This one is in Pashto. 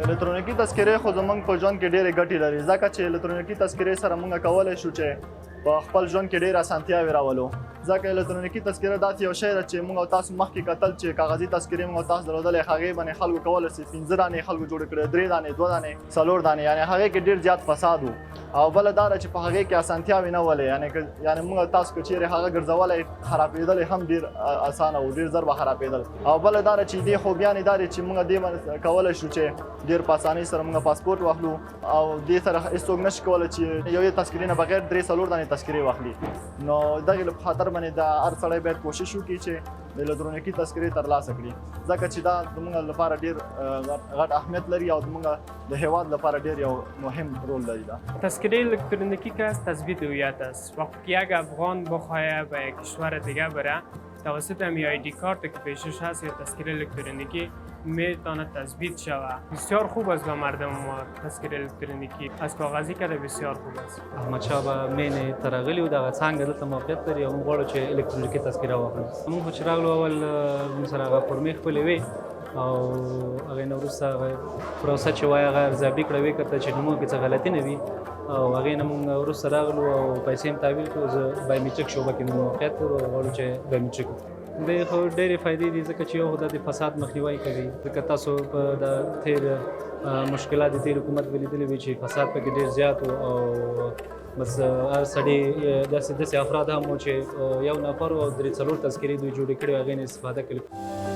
الکترونیکي تذکرې خو زمونږ په ژوند کې ډېرې ګټې لري، ځکه چې الکترونیکي تذکرې سره مونږ کولی شو چې په خپل ژوند کې ډېر اسانتیاوې راولو، ځکه الکترونیکي تذکره داسې یو شی ده چې مونږ او تاسو مخکې کتل چې کاغذي تذکرې مونږ او تاسو درلودلې، هغې باندې خلکو کولی شي 5 دانې خلکو جوړې کړې، 3 دانې، 2 دانې، 4 دانې، یعنې هغې کې ډېر زیات فساد و. او بله دا ده چې په هغې کې اسانتیاوې نه ولې، یعنې مونږ او تاسو که چیرې هغه ګرځولی خرابېدلی هم ډېر اسانه و، ډېر زر به خرابېدل. او بله دا ده چې دې خوبیانې دا دي چې مونږ دې باندې کولی شو چې ډېر په اسانۍ سره مونږ پاسپورټ واخلو، او دې سره هېڅوک نشي کولی چې یوې تذکرې نه بغیر 3 4 دانې تذکرې واخلي. نو دغې له خاطر باندې دا هر سړی باید کوشش وکړي چې د الکترونیکي تذکرې ترلاسه کړي، ځکه چې دا زمونږ لپاره ډېر غټ اهمیت لري او زمونږ د هیواد لپاره ډېر یو مهم رول لري. دا تذکره الکترونیکی که است تثبیت هویت است. وقتی که یک افغان بخواه به یک کشور دیگه بره، توسط همی ID کارت که پیشش هست یا تذکره الکترونیکی میتونه تثبیت شود. بسیار خوب است به مردم ما تذکره الکترونیکی از کاغذی کده بسیار خوب است. احمدشاه به مینې ته راغلي وو، دغه څانګه دلته موقعیت لري او موږ غواړو چې الکترونیکي تذکره واخلو. موږ خو چې راغلو اول موږ سره هغه فورمې خپلې وې، او هغې نه وروسته هغه پروسه چې وایي هغه ارزیابي کړه، ویې کتل چې نومونو کې څه غلطي نه وي، او هغې نه موږ وروسته راغلو او پیسې هم تحویل کړو. زه بایومټریک شعبه کې موږ موقعیت لرو او غواړو چې بایومټریک وکړو. دې خو ډېرې فایدې دي، ځکه چې یو خو دا د فساد مخنیوی کوي، ځکه تاسو په دا تېر مشکلات د تېر حکومت به لیدلي وي چې فساد پکې ډېر زیات و، او بس هر سړي داسې افراد هم وو چې یو نفر او 3 4 تذکرې دوی جوړې کړې، هغې نه استفاده کړې.